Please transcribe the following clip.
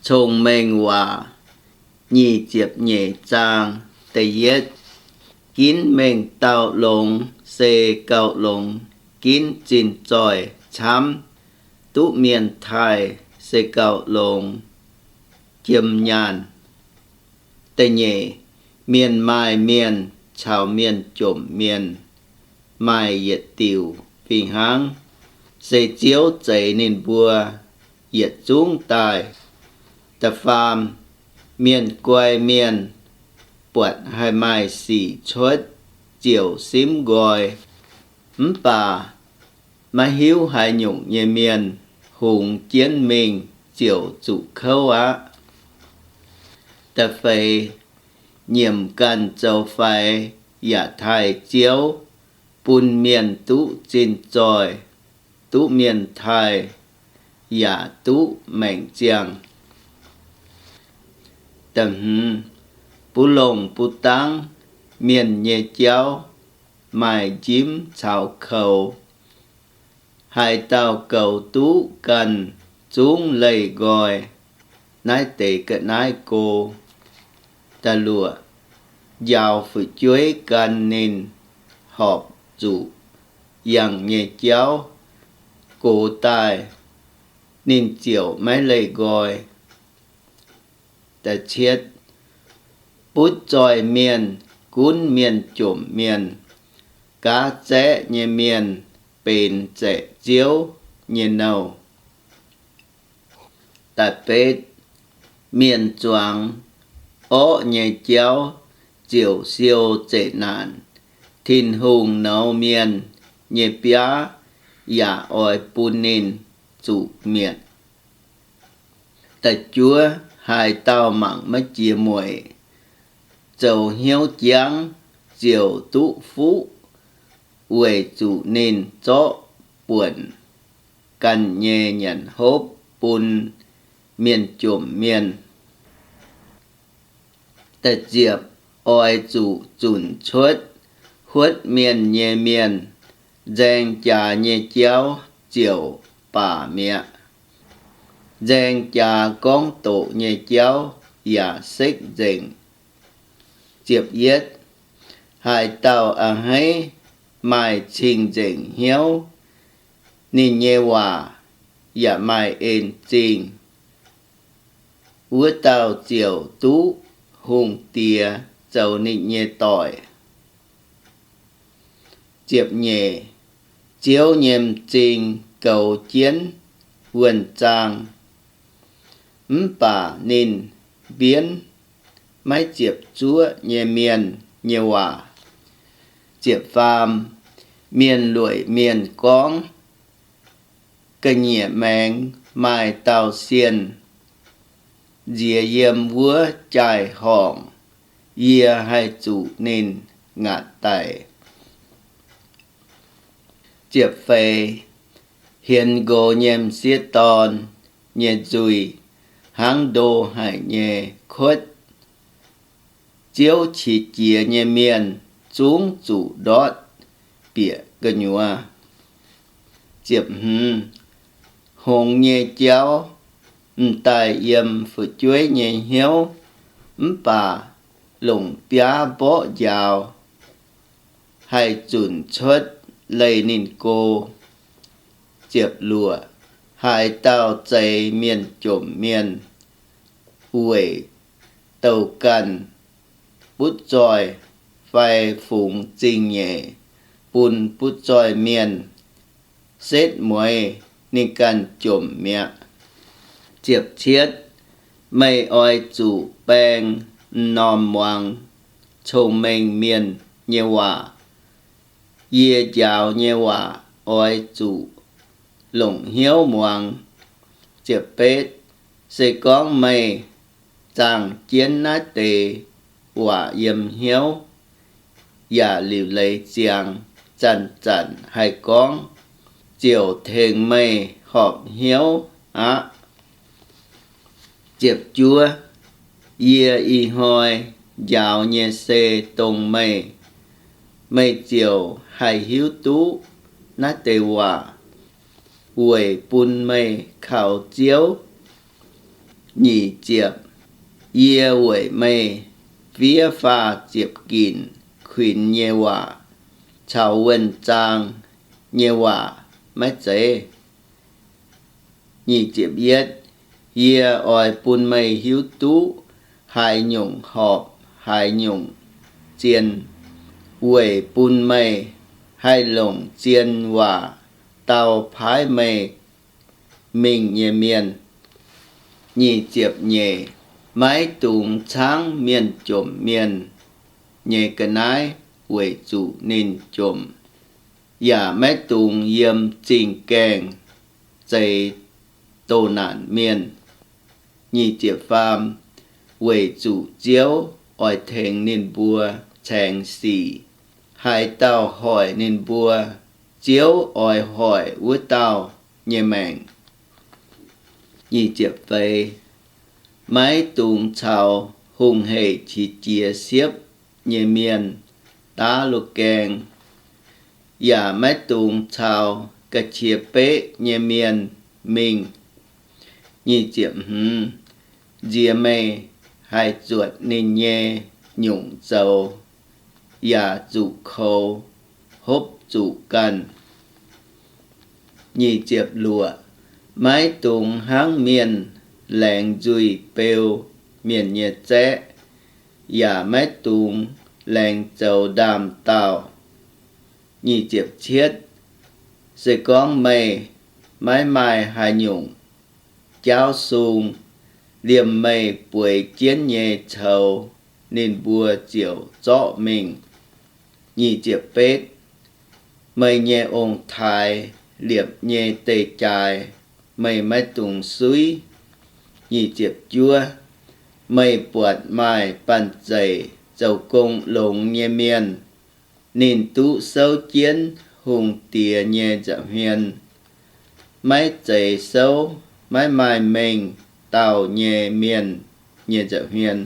Cong-Mengh Waac nyic ziepc nyeic zaang da'yietv. Ginv mengh dauh longx se gauh longx ginv zinh zoih camv, duqv mienh taaih se gauh longx jiem nyaanh. Da'nyeic, mienh maaih mienh caux mienh jomc mienh maaih yietc diuc fih hnangv, se Ziouv zeix ninh mbuo yietc zungv daaih. Da'faam, mienh guai mienh buatc haih maaih sic cuotv ziouc simv nqoi, mv baac maiv hiuv haaix nyungc nyei mienh hungx jienv mingh ziouc zuqc kouv aqv. Da'feix, nyiemc ganh zoux faix yaac taaih Ziouv, bun mienh duqv zinh zoih, duqv mienh taaih, yaac duqv maengc ziangh. Da'hmz, bu longc bu dangv mienh nyei jauv maaih njimv caux koux. Haaix dauh goux duqv ganh zungv leih nqoi naaiv deix ga'naaiv go. Da'luoqc, njaaux fu'jueiv gan ninh horpc zuqc yangh nyei jauv gox daaih, ninh ziouc maiv leih nqoi. Da'cietv, butv zoih mienh gunv mienh jomc mienh, gaav zaeqv nyei mienh benx zaeqc Ziouv nyei nouh. Da'betv, mienh zuangx orqv nyei jauv ziouc siou zeqc naanc, Tin-Hungh nouz mienh nyei biaav yaac oix bun ninh zuqc mietc. Da'juov, haaix dauh mangc maiv jiex mueic, zoux hnyouv jangv ziouc duqv fuqv, weic zuqc ninh zorqv buonc ganh nyei nyanc hopv bun mienh jomc mienh. Da'ziepc, oix zuqc zunc cuotv huotv mienh nyei mienh, nzaeng jaax nyei jauv ziouc baac mi'aqv. Nzaeng jaax gorngv doqc nyei jauv yaac sekv nzengc. Ziepc yietv, haaix dauh a'hneiv maaih cing-nzengc hnyouv, ninh nyei waac yaac maaih en zingh, wuov dauh ziouc duqv hungh diex zoux ninh nyei doic. Ziepc nyeic, Ziouv nyei m'zing goux jienv wuonh zaang, mv baac ninh mbienv maiv ziepc zuoqv nyei mienh nyei waac. Ziepc faam, mienh lueic mienh gorngv, ga'nyiec maengx maaih dauh sienh nziex yiem wuov jaai-horngc, yie haih zuqc ninh ngaatc daic. Ziepc feix, hienx nqox nyei m'sieqv dorn nyei nzuih hnangv ndo haic nyei kuotv. Ziouv qiex jiez nyei mienh zungv zuqc ndortv bieqc gu'nyuoz. Ziepc hmz, hngongx nyei jauv m'daaih yiem fu'jueiv nyei hnyouv, mv baac longc biaav mborqv njaaux haih zunc cuotv leih ninh go. Ziepc luoqc, haaix dauh zeix mienh jomc mienh weic douh ganh butv zoih fai fungx zingh nyeic bun butv zoih mienh, setv mueiz ninh ganh jomc mi'aqv. Ziepc cietv, meih oix zuqc baeng m'normh muangx cong-mengh mienh nyei waac. Yie njaaux nyei waac oix zuqc longc hnyouv muangx. Ziepc betv, se gorngv meih zaangh jienv naaiv deix waac yiem hnyouv, yaac liuc leiz ziangx zanc-zanc haih gorngv, ziouc tengx meih horpc hnyouv aqv. Ziepc juov, yie ih hnoi njaaux nyei se dongh meih, meih ziouc haih hiuv duqv naaiv deix waac, weic bun meih kaux Ziouv. Nyic ziepc, yie weic meih fiev faah ziepc ginc kuinx nyei waac caux wuonh zaang nyei waac maiv zeiz? Nyic ziepc yietv, yie oix bun meih hiuv duqv haaix nyungc horpc haaix nyungc zien, weic bun meih haih longc zien waac dau paaiv meih mingh nyei mienh. Nyic ziepc nyeic, maiv dungx caangv mienh jomc mienh nyei ga'naaiv weic zuqc ninh jomc, yaac maiv dungx yiem zingh gaengh zeix doh naanc mienh. Nyic ziepc faam, weic zuqc Ziouv oix tengx ninh mbuo caengx sic. Haaix dauh hoic ninh mbuo, Ziouv oix hoic wuov dauh nyei maengc. Nyic ziepc feix, maiv dungx caux hungh hec qiex jiez siepv nyei mienh daav loz-gaeng, yaac maiv dungx caux ga'qiex beqv nyei mienh mingh. Nyic ziepc hmz, nziex meih haih zuotc ninh nyei nyungc zoux, yaac zuqc koux hopv zuqc ganh. Nyic ziepc luoqc, maiv dungx hnangv mienh laengz nzuih beu mienh nyei zaeqv, yaac maiv dungx laengz zoux ndaam-daauh. Nyic ziepc cietv, se gorngv meih maiv maaih haaix nyungc jaauv sung, liemh meih bueix jienv nyei coux ninh mbuo ziouc zorqv mingh. Nyic ziepc betv, meih nyei ong-taaix liepc nyei deic-jaaix meih maiv dungx suiv. Nyic ziepc juov, meih buatc maaih banh zeic zoux gong longx nyei mienh, ninh duqv souv jienv hungh diex nyei nza'hmien, maiv zeiz souv maiv maaih mengh dauh nyei mienh nyei nza'hmien.